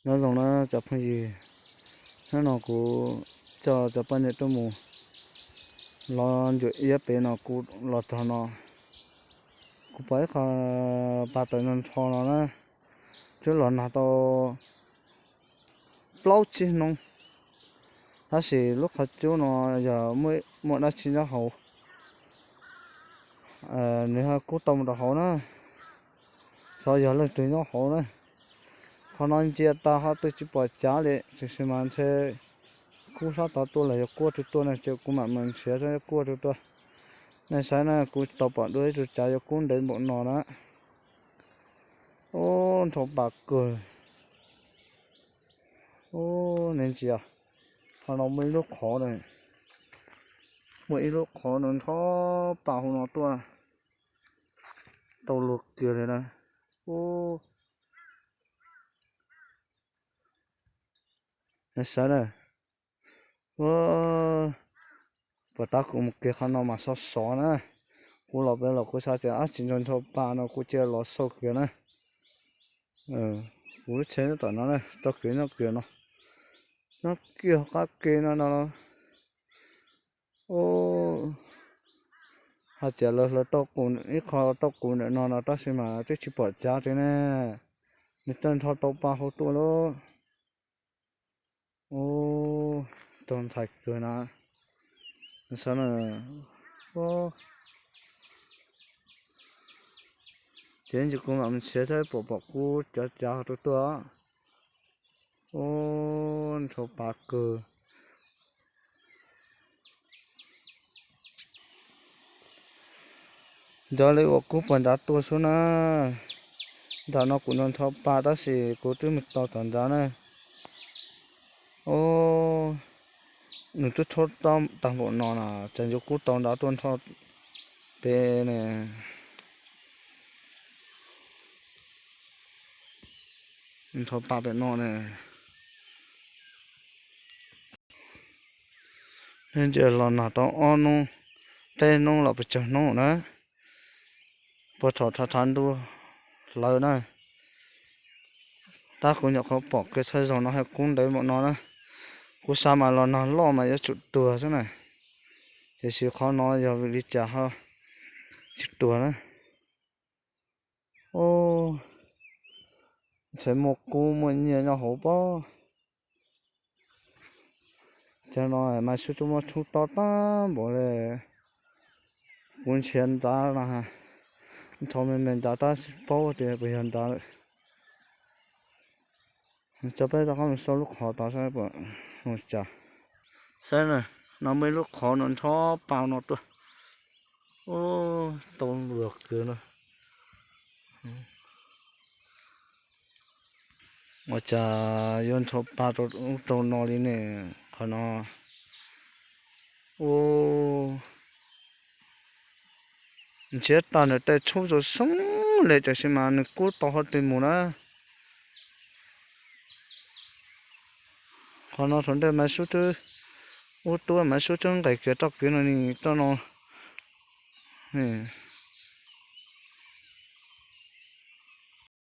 Nyob zoo na cov phooj ywg, hnub no kuv coj cov poj niam tuaj mus los ncuav iab pem no, kuv los txog no, kuv pom ib qho pa tawm nrho nrho no na, twb los nag tau plaub tsib hnub, tab sis lub qhov cub no yog muaj dab tsi nyob hauv, nws ho kub tau mus rau hauv na, xyov yog leej twg nyob hauv na. Qhov no ntsia tag ho twb tsis pom cav li, tiam sis mas ntshe kub sab tod tuaj los yog kuaj rau tuaj na, ces kuv mam mus nrhiav saib kuaj rau tuaj. Nej saib na, kuv tau pom dua ib tug cav yuav kub ntev npaum no na. Ub, nrhau pa kawg. Ub, nej ntsia, qhov no muaj ib lub qhov na, muaj ib lub qhov no nrhau pa hauv no tuaj, tau luag kiag li na. Ub, nej saib na. Ua, puas tab kuv mus kiag qhov no mas sov sov na. Kuv los pem los kuv xav tias ab tsis nrhau nrhau pa no kuv cia los xauj kiag na. Kuv lub tsheb nyob tom no na, tau kiag nyob kiag no, nyob kiag qab ke no no. Ub, hais tias lawv hlawv tau qus ib qho tau qus ntawm no no tab sis mas twb tsis pom cav li ne. Nws twb nrhau tau pa hauv tuaj lauj. Ub, tau ntxhais kawg na. Saib na, ces ntsis kuv mam mus nrhiav saib puas pom kub cov cav hauv tuaj tuaj. Ub, nrhau pa kawg. Nrad li uas kub puag nrad tuaj xwb na. Nram no kuv nrhau nrhau pa tab sis kuv twb mus tau tom nrad na. Ub, nws twb rhaub tag npaum no na, cas yuav kub tau nrad tuaj nrhau pem ne. Nrhau pa pem no ne. Nej ntsia los nag tau ob hnub, peb hnub los pes tsawg hnub na, puag thaum rhav rhav ntuj hlawv na. Tab kuv nyuam qhuav pom kiag txhua zaus no haj kub ntev npaum no na. Kuv xav mas los nag loj mas yuav tsum tuag xwb na, tiam sis qhov no yog vim li cas ho tsis tuag na. Ub, ntshe muaj kub muaj nyiaj nyob hauv pob. Cov no mas sub tub muab tshub tob tag npaum li. Kuv nrhiav nrad no, nrhau me me nrad tab sis paub tias puas yog nrad lawm. Coj peb rov qab mus xauj lub qhov tod saib puas ua cas. Saib na, no muaj ib lub qhov no nrho pa no tuaj. Ub, tau luag kawg na. Ua cas yuav nrhau pa rau ub rau no li ne, qhov no. Ub, nrhiav tag nws tej tshub zoo zoo li tiam sis mas nws kub tau hauv twg mus na. Qhov no thaum ntej mas sub twb, ub tub mas sub twb nqes kiag toj kev no ni, toj no ni.